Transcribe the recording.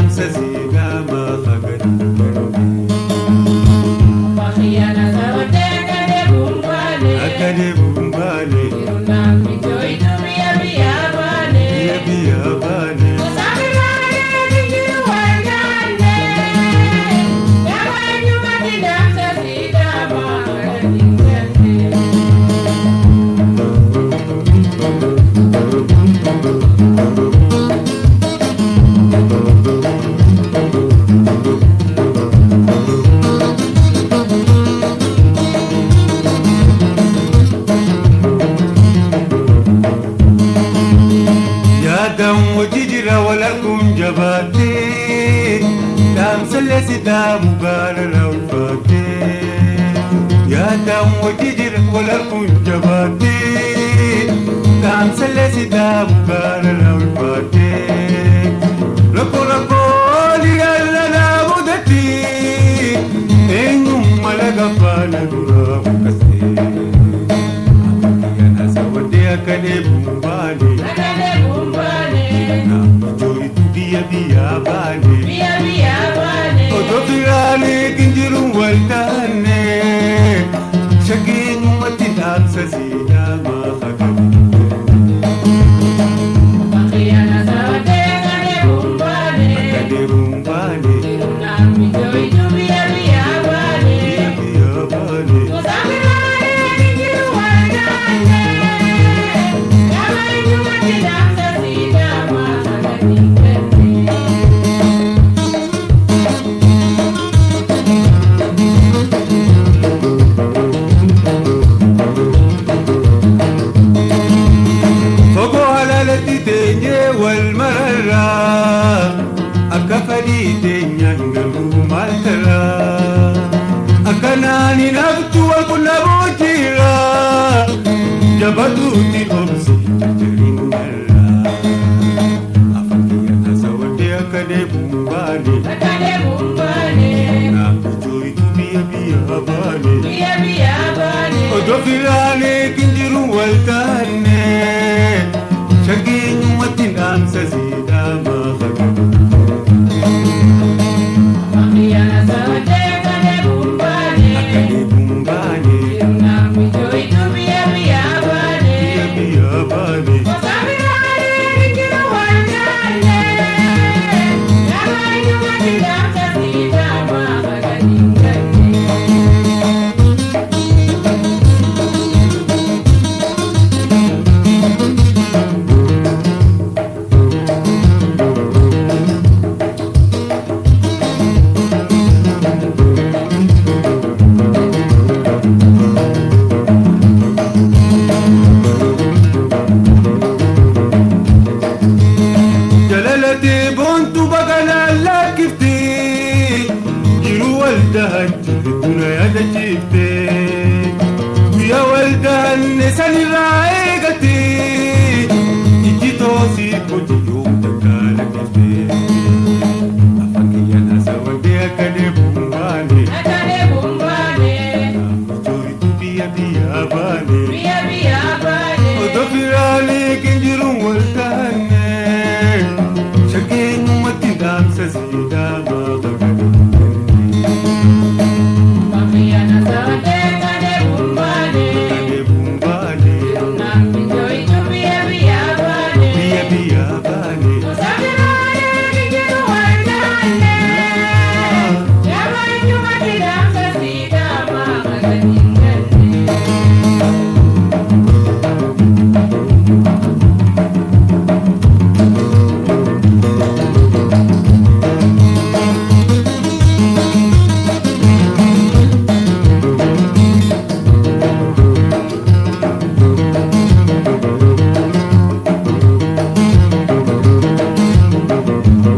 dhaamsa Sidaamaa hagadi akka deemuun baane biyya biyya baane. Yaadaan hojii jira wal arguun jabaatee dhaamsallee Sidaamu gaara ulfaatee. Yaadaan hojii jira wal arguun jabaatee dhaamsallee Sidaamu gaara ulfaatee. Rakkoo rakkoo dhiirarra mudatti eenyummaa laga faana duraa mukkasee. Akka sawadee akka deemuun baane. Ijooyitu biyya biyya baane. Otoo firaalee kinjiruun wal taane. Shageenyumatti dhaamsa Sidaamaa hagadi. Akka deemuun baane. Biyya biyya baane. Fagoo halaalatti teenyee wal mararraa akka fadhii teenyaan hin galuu maal taraa akka naan hin haftu wal qunnamuu jira jabatuutti obsi jajjariin narraa afaan kiyya taasawadee akka deemuun baane naaf ijooyitu biyya biyya baane. Odoo firaalee kinjiruun wal taane.